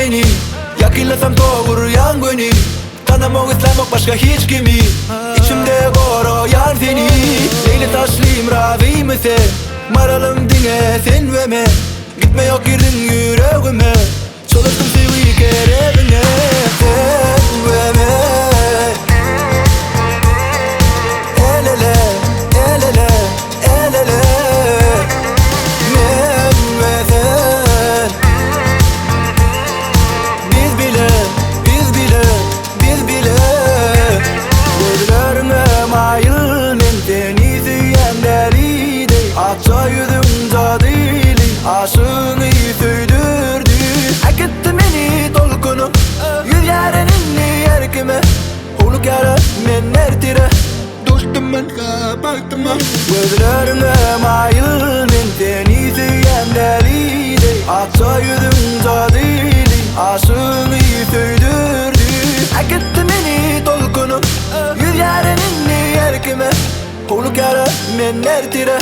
meni Ýakynlasam dogurýaň göni Tanamok islämok başga hiç kimi Içimde goraýan seni Leýli saçlym razymy sen Maralym diňe sen we men Gitme ýok girdiň ýüregime Çolaşdym söýgi kerebine Sen we men El ele, el ele, el ele Men we sen Biz bile, biz bile, biz bile Gözleriňe maýyl men seni söýýän dälidey Akja ýüzüň jadyly aşygyňy söýdürdi Äkitdi meni tolkunyň Ýüzýärin indi erkime Howlukýaryn men ertire Duşdum men bagtyma. Gözleriňe maýyl men seni söýýän dälidey Akja ýüzüň jadyly aşygyňy söýdürdi Äkitdi meni tolkunyň Ýüzýärin indi erkime Howlukýaryn men ertire.